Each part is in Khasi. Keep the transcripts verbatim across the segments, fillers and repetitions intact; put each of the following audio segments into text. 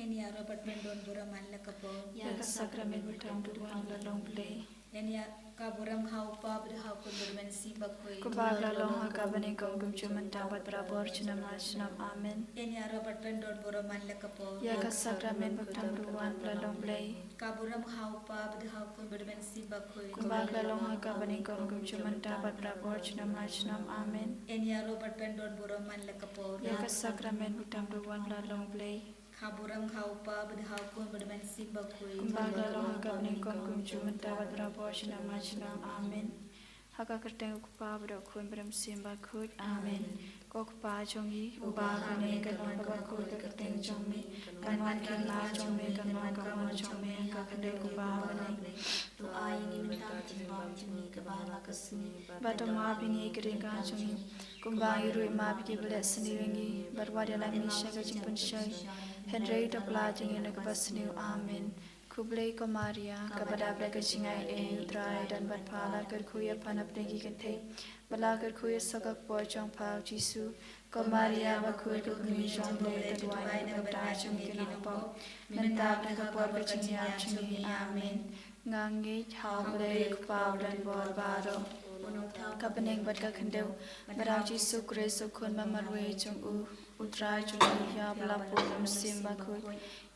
Ïa Robert Brandon burom man la ka pop. Ïa ka sakramen baptism u wan la long Blei. Ïa ka burom ha u Kpa bad ha u Khun bad ha u Mynsiem Bakhuid. Kumba ka la long ha ka banyngkong kumjuh mynta bad barabor junom la junom. Amen. Ïa Robert Brandon burom man la ka pop. Ïa ka sakramen baptism u wan la long Blei. Ka burom ha u Kpa bad ha u Khun bad ha u Mynsiem Bakhuid. Kumba ka la long ha ka banyngkong kumjuh mynta bad barabor junom la junom. Amen. Ïa Robert Brandon burom man la ka pop. Ïa ka sakramen baptism u wan la long Blei. Ka burom ha u Kpa bad ha u Khun bad ha u Mynsiem Bakhuid. Kumba ka la long ha ka banyngkong kumjuh mynta bad barabor junom la junom. Amen. Ha ka kyrteng u Kpa bad u Khun bad u Mynsiem Bakhuid. Amen. Ko Kpa jong ngi uba ha bneng, kan long kaba khuid ka kyrteng jong me, kan wan ka ïing jong me, kan long ka mon jong me ha ka khyndew kumba ha bneng. To ai ïa ngi mynta ka jingbam jong ngi kaba ha la ka sngi, bad to map ïa ngi ki riewkynthei jong ngi, kumba ngi ruh ngi map ïa kiba leh sniew ïa ngi, bad wat ïalam ngi sha ka jingpynshoi, hynrei to pyllait ïa ngi na kaba sniew. Amen. Khublei ko Maria, kaba dap da ka jingaiei, U Trai u don bad pha, la kyrkhu ïa pha na pdeng ki kynthei, bad la kyrkhu ïa ka kpoh jong pha u Jisu. Ko Maria bakhuid, ko Kmie jong U Blei, to duwai na ka bynta jong ngi ki khynnah pop, mynta bad ha ka por ka jingïap jong ngi. Amen. Nga ngeit ha U Blei U Kpa u don bor baroh, u nongthaw ka bneng bad ka khyndew, bad ha u Jisu Khrist u Khun ba marwei jong u, U Trai jong ngi, ïa ba la pun da U Mynsiem Bakhuid,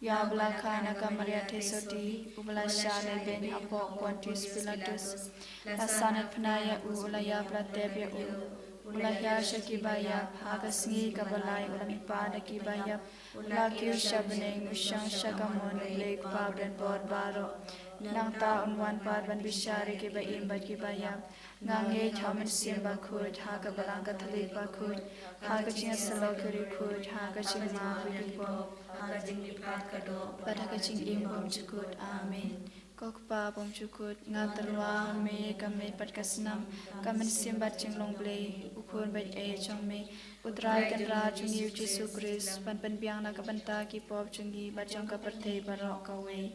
ïa ba la kha na ka Maria Theisotti, u ba la shah lehbeiñ hapoh Pontius Pilatus, la sah natphna ïa u, u la ïap, la tep ïa u, u la hiar sha kiba ïap, ha ka sngi kaba lai u la mihpat da kiba ïap, u la kiew sha bneng, u shong sha ka mon U Blei U Kpa u don bor baroh. Nangta un wan pat ban bishar ïa kiba im bad kiba ïap. Nga ngeit ha U Mynsiem Bakhuid, ha ka Balang Katholik bakhuid, ha ka jingïasyllok ki riewkhuid, ha ka jingmap ïa ki pop, ha ka jingmihpat ka doh, bad ha ka jingim bymjukut. Amen. Ko Kpa bymjukut, nga tyrwa ha me ïa ka met bad ka snam, ka mynsiem bad jinglong Blei, u Khun baieit jong me, U Trai Kynrad jong ngi U Jisu Khrist, ban pynbiang na ka bynta ki pop jong ngi bad jong ka pyrthei baroh kawei.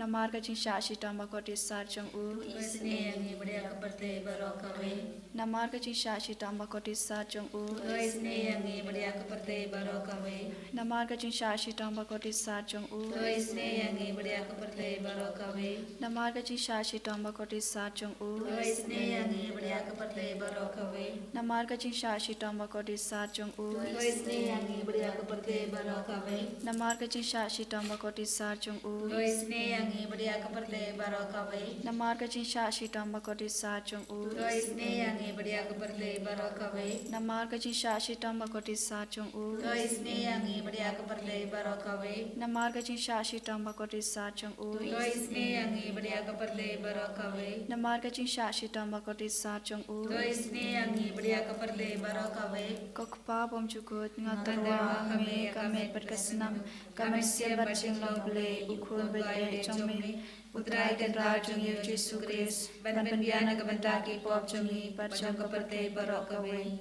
Namar ka jingshah shitom bakordit sat jong u. To isynei ïa ngi bad ïa ka pyrthei baroh kawei. Namar ka jingshah shitom bakordit sat jong u. To isynei ïa ngi bad ïa ka pyrthei baroh kawei. Namar ka jingshah shitom bakordit sat jong u. To isynei ïa ngi bad ïa ka pyrthei baroh kawei. Namar ka jingshah shitom bakordit sat jong u. To isynei ïa ngi bad ïa ka pyrthei baroh kawei. Namar ka jingshah shitom bakordit sat jong u. To isynei ïa ngi bad ïa ka pyrthei baroh kawei. Namar ka jingshah shitom bakordit sat jong u. To isynei ïa ngi bad ïa ka pyrthei baroh kawei. Namar ka jingshah shitom bakordit sat jong u. To isynei ïa ngi bad ïa ka pyrthei baroh kawei. Namar ka jingshah shitom bakordit sat jong u. To isynei ïa ngi bad ïa ka pyrthei baroh kawei. Namar ka jingshah shitom bakordit sat jong u. To isynei ïa ngi bad ïa ka pyrthei baroh kawei. Namar ka jingshah shitom bakordit sat jong u. To isynei ïa ngi bad ïa ka pyrthei baroh kawei. Ko Kpa bymjukut, nga tyrwa ha me ïa ka met bad ka snam, ka mynsiem bad jinglong Blei, u Khun baieit jong me, U Trai Kynrad jong ngi U Jisu Khrist, ban pynbiang na ka bynta ki pop jong ngi bad jong ka pyrthei baroh kawei.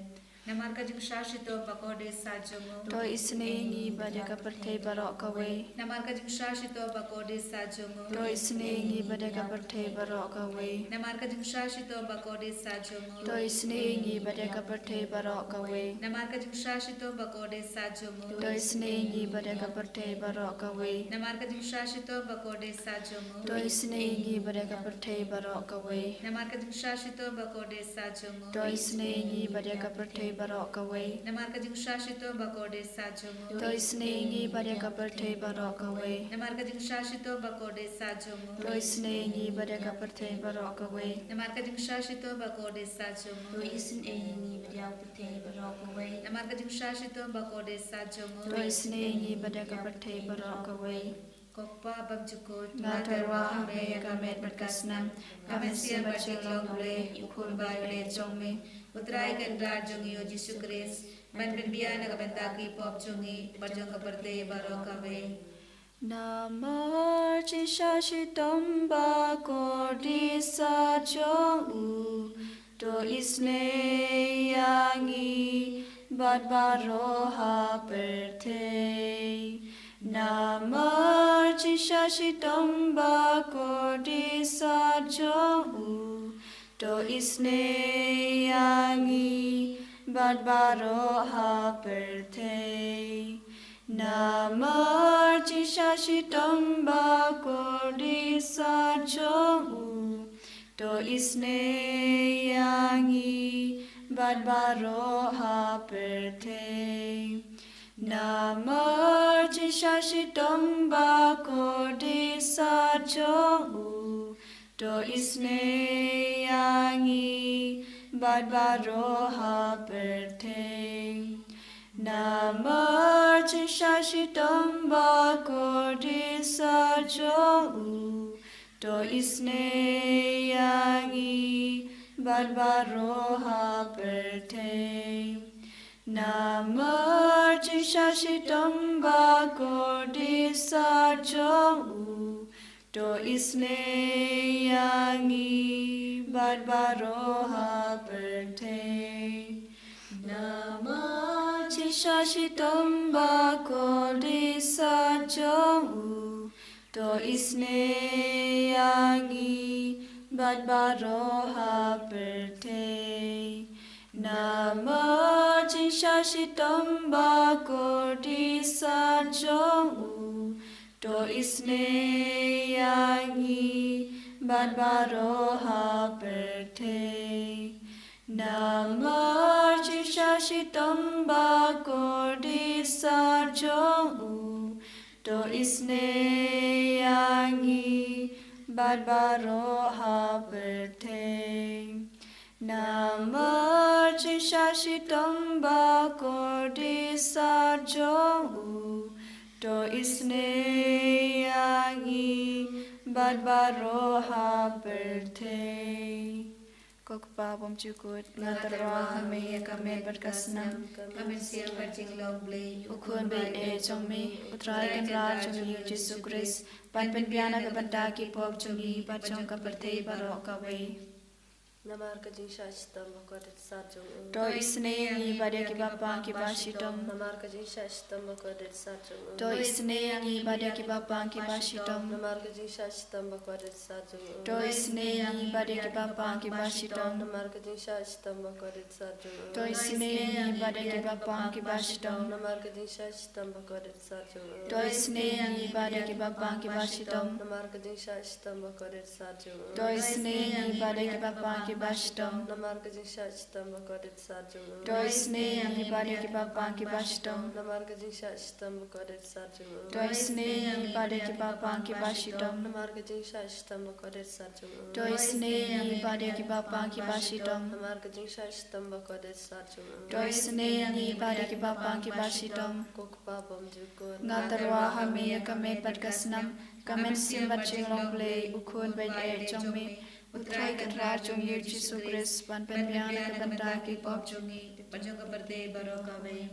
Namar ka jingshah shitom bakordit sat jong u. To isynei ïa ngi bad ïa ka pyrthei baroh kawei. Namar ka jingshah shitom bakordit sat jong u. To isynei ïa ngi bad ïa ka pyrthei baroh kawei. Namar ka jingshah shitom bakordit sat jong u. To isynei ïa ngi bad ïa ka pyrthei baroh kawei. Namar ka jingshah shitom bakordit sat jong u. To isynei ïa ngi bad ïa ka pyrthei baroh kawei. Namar ka jingshah shitom bakordit sat jong u. To isynei ïa ngi bad ïa ka pyrthei baroh kawei. Namar ka jingshah shitom bakordit sat jong u. To isynei ïa ngi bad ïa ka pyrthei baroh kawei. Namar ka jingshah shitom bakordit sat jong u. To isynei ïa ngi bad ïa ka pyrthei baroh kawei. Namar ka jingshah shitom bakordit sat jong u. To isynei ïa ngi bad ïa ka pyrthei baroh kawei. Namar ka jingshah shitom bakordit sat jong u. To isynei ïa ngi bad ïa ka pyrthei baroh kawei. Namar ka jingshah shitom bakordit sat jong u. To isynei ïa ngi bad ïa ka pyrthei baroh kawei. Ko Kpa bymjukut, nga tyrwa ha me ïa ka met bad ka snam, ka mynsiem bad jinglong Blei, u Khun baieit jong me, U Trai Kynrad jong ngi U Jisu Khrist, ban pynbiang na ka bynta ki pop jong ngi bad jong ka pyrthei baroh kawei. Namar jingshah shitom bakordit sat jong u, to isynei ïa ngi bad baroh ha pyrthei. Namar jingshah shitom bakordit sat jong u, to isynei ïa ngi bad baroh ha pyrthei. Namar sha shitom ba kordit sat jong u, to isynei ïa ngi bad baroh ha pyrthei. Namar jingshisha shitom ba kordit sat jong u, to isynei ïa ngi bad baroh ha pyrthei. Namar jingshisha shitom ba kordit sat jong u, to isynei ïa ngi bad baroh ha pyrthei. Namar jingshisha shitom ba kordit sat jong u, to isynei ïa ngi bad baroh ha pyrthei. Namar jingshisha shitom ba kordit sat jong u, to isynei ïa ngi bad baroh ha pyrthei. Namar jingshisha shitom ba kordit sat jong u, to isynei ïa ngi bad baroh ha pyrthei. Namar jingshisha shitom ba kordit sat jong u, to isynei ïa ngi bad baroh ha pyrthei. Namar jingshisha shitom ba kordit sat jong u, to isynei ïa ngi bad baroh ha pyrthei. Ko Kpa bymjukut, nga tyrwa ha me ïa ka met bad ka snam, ka mynsiem bad jinglong Blei, u Khun ba ïeit jong me, U Trai Kynrad jong ngi U Jisu Khrist, ban pynbiang na ka bynta ki pop jong ngi bad jong ka pyrthei baroh kawei. Namar ka jingshisha shitom ba kordit sat jong u, to isynei ïa ngi bad ïa kiba pang kiba shitom. Namar ka jingshisha shitom ba kordit sat jong u, to isynei ïa ngi bad ïa kiba pang kiba shitom. Namar ka jingshisha shitom ba kordit sat jong u, to isynei ïa ngi bad ïa kiba pang kiba shitom. Namar ka jingshisha shitom ba kordit sat jong u, to isynei ïa ngi bad ïa kiba pang kiba shitom. Namar ka jingshisha shitom ba kordit sat jong u, to isynei ïa ngi bad ïa kiba pang kiba shitom. Namar ka jingshisha shitom ba kordit sat jong u, to isynei ïa ngi bad ïa kiba pang kiba shitom. Namar ka jingshisha shitom ba kordit sat jong u, to isynei ïa ngi bad ïa kiba pang kiba shitom. Namar ka jingshisha shitom ba kordit sat jong u, to isynei ïa ngi bad ïa kiba pang kiba shitom. Namar ka jingshisha shitom ba kordit sat jong u, to isynei ïa ngi bad ïa kiba pang kiba shitom. Namar ka jingshisha shitom ba kordit sat jong u, to isynei ïa ngi bad ïa kiba pang kiba shitom. Ko Kpa bymjukut, nga tyrwa ha me ïa ka met bad ka snam, ka mynsiem bad jinglong Blei, u Khun ba ïeit jong me, U Trai Kynrad jong ngi U Jisu Khrist, ban pynbiang na ka bynta ki pop jong ngi bad jong ka pyrthei baroh kawei.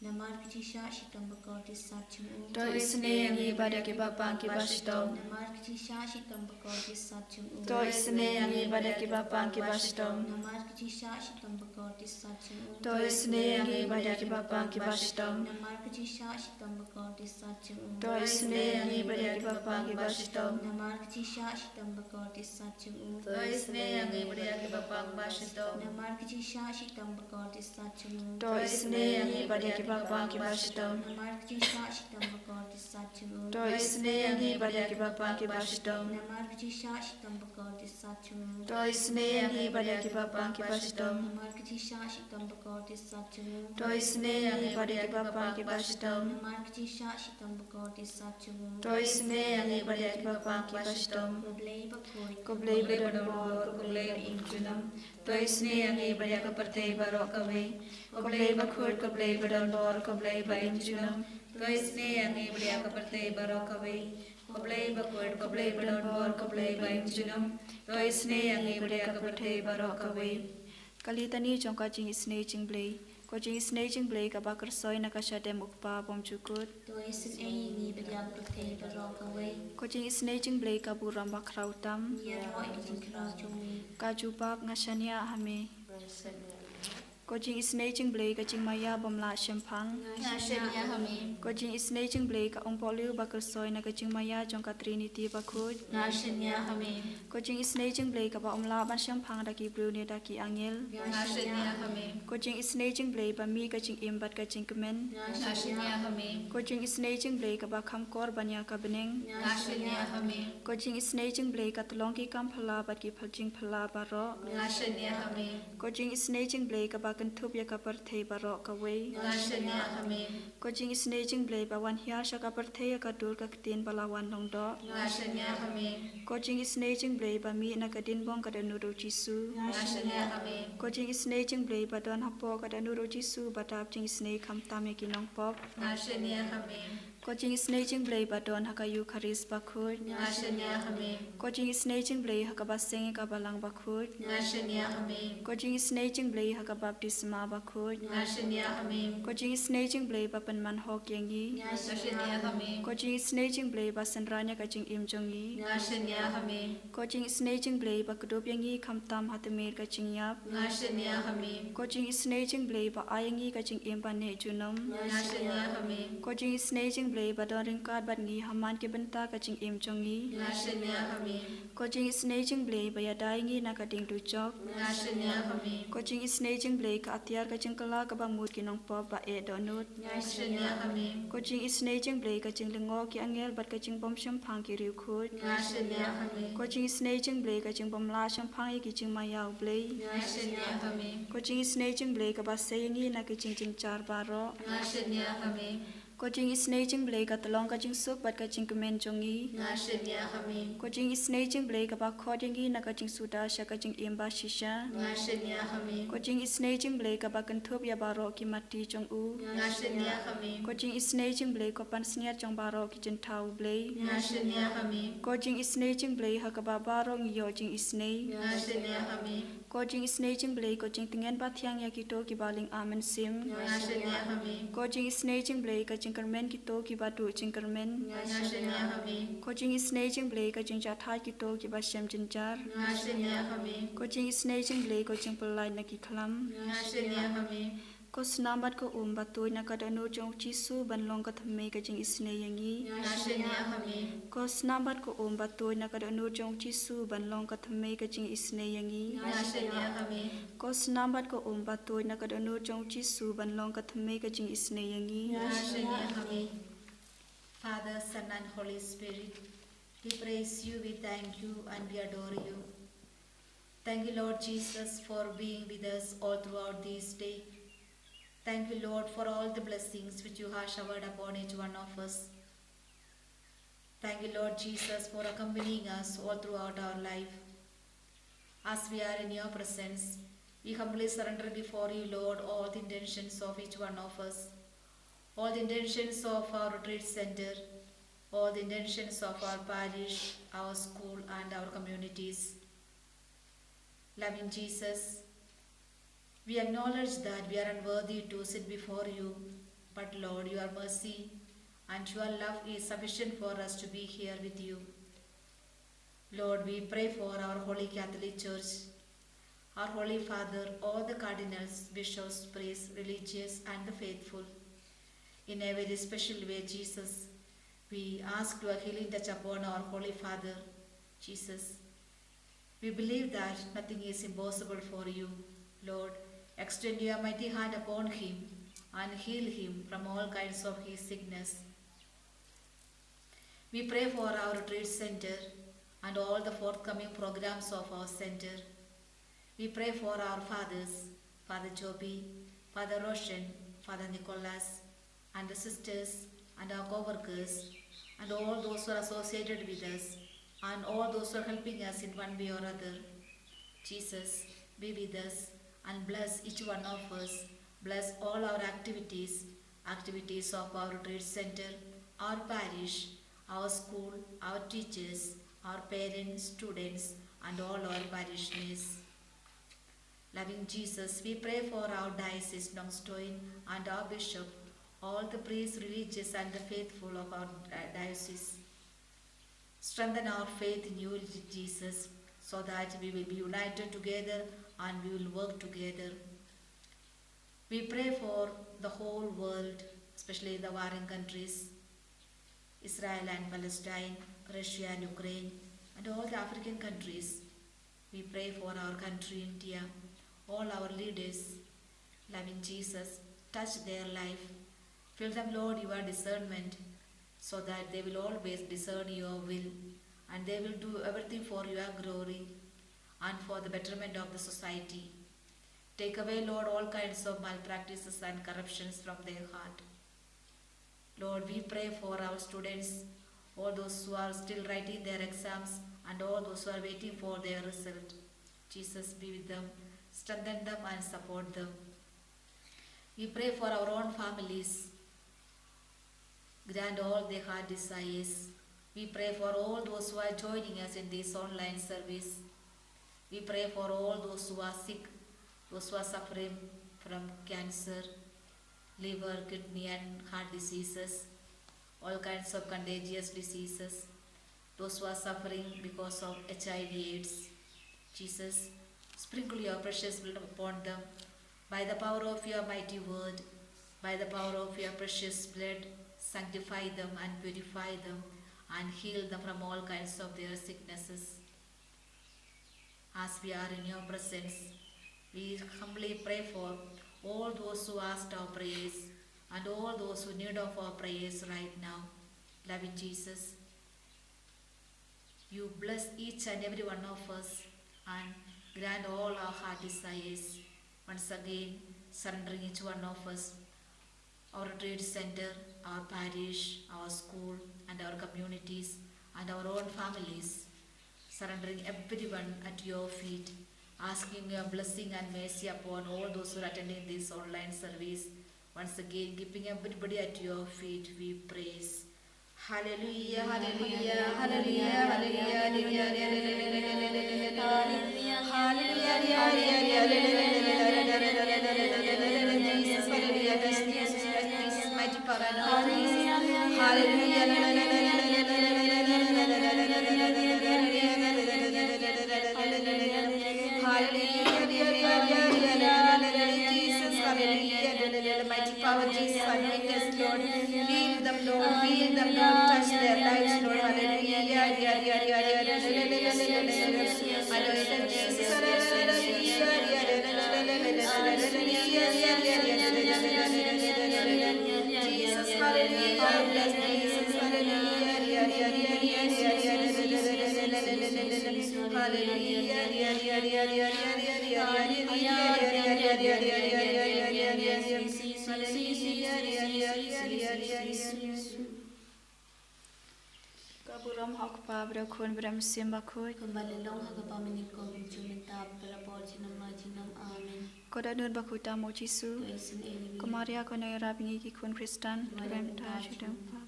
Namar ka jingshisha shitom ba kordit sat jong u, to isynei ïa ngi bad ïa kiba pang kiba shitom. Namar ka jingshisha shitom ba kordit sat jong u, to isynei ïa ngi bad ïa kiba pang kiba shitom. Namar ka jingshisha shitom ba kordit sat jong u, to isynei ïa ngi bad ïa kiba pang kiba shitom. Namar ka jingshisha shitom ba kordit sat jong u, to isynei ïa ngi bad ïa kiba pang kiba shitom. Namar ka jingshisha shitom ba kordit sat jong u, to isynei ïa ngi bad ïa kiba pang ba shitom. Namar ka jingshisha shitom ba kordit sat jong u, to isynei ïa ngi bad ïa kiba pang kiba shitom. Namar ka jingshisha shitom ba kordit sat jong u, to isynei ïa ngi bad ïa kiba pang kiba shitom. Namar ka jingshisha shitom ba kordit sat jong u, to isynei ïa ngi bad ïa kiba pang kiba shitom. Namar ka jingshisha shitom ba kordit sat jong u, to isynei ïa ngi bad ïa kiba pang kiba shitom. Namar ka jingshisha shitom ba kordit sat jong u, to isynei ïa ngi bad ïa kiba pang kiba shitom. Ko Blei bakhuid, ko Blei badonbor, ko Blei ba im junom, to isynei ïa ngi bad ïa ka pyrthei baroh kawei. Ko Blei bakhuid, ko Blei badonbor, ko Blei ba im junom, to isynei ïa ngi bad ïa ka pyrthei baroh kawei. Ko Blei bakhuid, ko Blei badonbor, ko Blei ba im junom, to isynei ïa ngi bad ïa ka pyrthei baroh kawei. Ka Litani jong ka jingisynei jong Blei. Ko jingisynei jong Blei kaba kyrsoi na ka shadem U Kpa bymjukut, to isynei ïa ngi bad ïa ka pyrthei baroh kawei. Ko jingisynei jong Blei ka burom bakhraw tam, ïaroh ïa ka jingkhraw jong me. Ka jubab, nga shaniah ha me. Nga shaniah ha me. Ko jingisynei jong U Blei ka jingmaïa bym lah shemphang. Nga shaniah ha me. Ko jingisynei jong U Blei ka umpohliew ba kyrshoi na ka jingmaïa jong ka Trinity bakhuid. Nga shaniah ha me. Ko jingisynei jong U Blei kaba ym lah ban shemphang da ki briew ne da ki angel. Nga shaniah ha me. Ko jingisynei jong U Blei ba mih ka jingim bad ka jingkmen. Nga shaniah ha me. Ko jingisynei jong U Blei kaba kham kor ban ïa ka bneng. Nga shaniah ha me. Ko jingisynei jong U Blei ka tyllong ki kam phylla bad ki phylla jingphylla baroh. Nga shaniah ha me. Ko jingisynei jong U Blei kaba kynthup ïa ka pyrthei baroh kawei. Nga shaniah ha me. Ko jingisynei jong U Blei ba wan hiar sha ka pyrthei ïa ka dur ka ktien ba la wan long doh. Nga shaniah ha me. Ko jingisynei jong U Blei ba mih na ka dienbong ka dohnud U Jisu. Nga shaniah ha me. Ko jingisynei jong U Blei ba don hapoh ka dohnud U Jisu ba dap jingisynei khamtam ïa ki nongpop. Nga shaniah ha me. Ko jingisynei jong U Blei ba don ha ka Eukharist bakhuid. Nga shaniah ha me. Ko jingisynei jong U Blei ha kaba seng ïa ka balang bakhuid. Nga shaniah ha me. Ko jingisynei jong U Blei ha ka baptisma bakhuid. Nga shaniah ha me. Ko jingisynei jong U Blei ba pynman hok ïa ngi. Nga shaniah ha me. Ko jingisynei jong U Blei ba synran ïa ka jingim jong ngi. Nga shaniah ha me. Ko jingisynei jong U Blei ba kdup ïa ngi khamtam ha tmier ka jingïap. Nga shaniah ha me. Ko jingisynei jong U Blei ba ai ïa ngi ka jingim ba neh junom. Nga shaniah ha me. Ko jingisynei jong U Blei ba don ryngkat bad ngi ha man ki bynta ka jingim jong ngi. Nga shaniah ha me. Ko jingisynei jong U Blei ba ïada ïa ngi na ka ding dujok. Nga shaniah ha me. Ko jingisynei jong U Blei ka atiar ka jingkylla kaba mut ki nongpop ba eh dohnud. Nga shaniah ha me. Ko jingisynei jong U Blei ka jinglyngngoh ki angel bad ka jingbymshemphang ki riewkhuid. Nga shaniah ha me. Ko jingisynei jong U Blei ka jingbymlah shemphang ïa ki jingmaïa U Blei. Nga shaniah ha me. Ko jingisynei jong U Blei kaba sei ïa ngi na ki jingjynjar baroh. Nga shaniah ha me. Ko jingisynei jong U Blei ka tyllong ka jingsuk bad ka jingkmen jong ngi. Nga shaniah ha me. Ko jingisynei jong U Blei kaba khot ïa ngi na ka jingsuda sha ka jingim ba shisha. Nga shaniah ha me. Ko jingisynei jong U Blei kaba kynthup ïa baroh ki matti jong u. Nga shaniah ha me. Ko jingisynei jong U Blei ko pansngiat jong baroh ki jingthaw U Blei. Nga shaniah ha me. Ko jingisynei jong U Blei ha kaba baroh ngi ïoh jingisynei. Nga shaniah ha me. Ko jingisynei jong U Blei ko jingtngen ba thiang ïa kito kiba lyngba mynsiem. Nga shaniah ha me. Ko jingisynei jong U Blei ka jingkyrmen kito kiba duh jingkyrmen. Nga shaniah ha me. Ko jingisynei jong U Blei ka jingjahthait kito kiba shem jynjar. Nga shaniah ha me. Ko jingisynei jong U Blei ko jingpyllait na ki khlam. Nga shaniah ha me. Ko snam bad ko um ba tuid na ka dohnud jong U Jisu ban long ka thymmei ka jingisynei ïa ngi. Nga shaniah ha me. Ko snam bad ko um ba tuid na ka dohnud jong U Jisu ban long ka thymmei ka jingisynei ïa ngi. Nga shaniah ha me. Ko snam bad ko um ba tuid na ka dohnud jong U Jisu ban long ka thymmei ka jingisynei ïa ngi. Nga shaniah ha me. Father, Son, and Holy Spirit, we praise you, we thank you, and we adore you. Thank you, Lord Jesus, for being with us all throughout this day. Thank you, Lord, for all the blessings which you have showered upon each one of us. Thank you, Lord Jesus, for accompanying us all throughout our life. As we are in your presence, we humbly surrender before you, Lord, all the intentions of each one of us, all the intentions of our retreat center, all the intentions of our parish, our school, and our communities. Loving Jesus, we acknowledge that we are unworthy to sit before you, but Lord, your mercy and your love is sufficient for us to be here with you. Lord, we pray for our Holy Catholic Church, our Holy Father, all the cardinals, bishops, priests, religious, and the faithful. In a very special way, Jesus, we ask your healing touch upon our Holy Father, Jesus. We believe that nothing is impossible for you. Lord, extend your mighty hand upon him and heal him from all kinds of his sickness. We pray for our retreat center and all the forthcoming programs of our center. We pray for our fathers, Father Joby, Father Roshan, Father Nicholas, and the sisters and our co-workers, and all those who are associated with us, and all those who are helping us in one way or other. Jesus, be with us and bless each one of us. Bless all our activities, activities of our retreat center, our parish, our school, our teachers, our parents, students, and all our parishioners. Loving Jesus, we pray for our diocese, Nongstoin, and our bishop, all the priests, religious, and the faithful of our di-, diocese. Strengthen our faith in you, Jesus, so that we will be united together and we will work together. We pray for the whole world, especially the warring countries, Israel and Palestine, Russia and Ukraine, and all the African countries. We pray for our country, India, all our leaders. Loving Jesus, touch their life. Fill them, Lord, your discernment, so that they will always discern your will, and they will do everything for your glory and for the betterment of the society. Take away, Lord, all kinds of malpractices and corruptions from their heart. Lord, we pray for our students, all those who are still writing their exams, and all those who are waiting for their result. Jesus, be with them, strengthen them, and support them. We pray for our own families. Grant all their heart desires. We pray for all those who are joining us in this online service. We pray for all those who are sick, those who are suffering from cancer, liver, kidney, and heart diseases, all kinds of contagious diseases, those who are suffering because of H I V AIDS. Jesus, sprinkle your precious blood upon them. By the power of your mighty word, by the power of your precious blood, sanctify them and purify them and heal them from all kinds of their sicknesses. As we are in your presence, we humbly pray for all those who asked our prayers and all those who need of our prayers right now. Loving Jesus, you bless each and every one of us and grant all our heart desires. Once again, surrendering each one of us, our retreat center, our parish, our school, and our communities, and our own families. Surrendering everyone at your feet, asking your blessing and mercy upon all those who are attending this online service. Once again, keeping everybody at your feet, we praise. Hallelujah, hallelujah, hallelujah, hallelujah, hallelujah, hallelujah, hallelujah, hallelujah, hallelujah, Jesus, hallelujah, Jesus, Jesus, mighty power and all things. Hallelujah, hallelujah, hallelujah, hallelujah, Jesus, hallelujah, mighty power, Jesus, anoint us, Lord. Heal them, Lord. Heal them, Lord. Touch their lives, Lord. Hallelujah. Anoint them, Jesus. Jesus, hallelujah. Bless Jesus, hallelujah. Hallelujah. Ka burom ha u Kpa, bad u Khun, bad u Mynsiem Bakhuid. Kumba la long ha kaba mynnin, kumjuh mynta, bad ha ka por jong ngi. Amen. Ko da nud bakhuid tam, O Jisu. Ko Maria ko nongïarap ïa ngi ki khun Khristan, to rem ta sha u Kpa.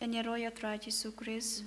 Yn ïaroh ïa u Trai Jisu Khrist.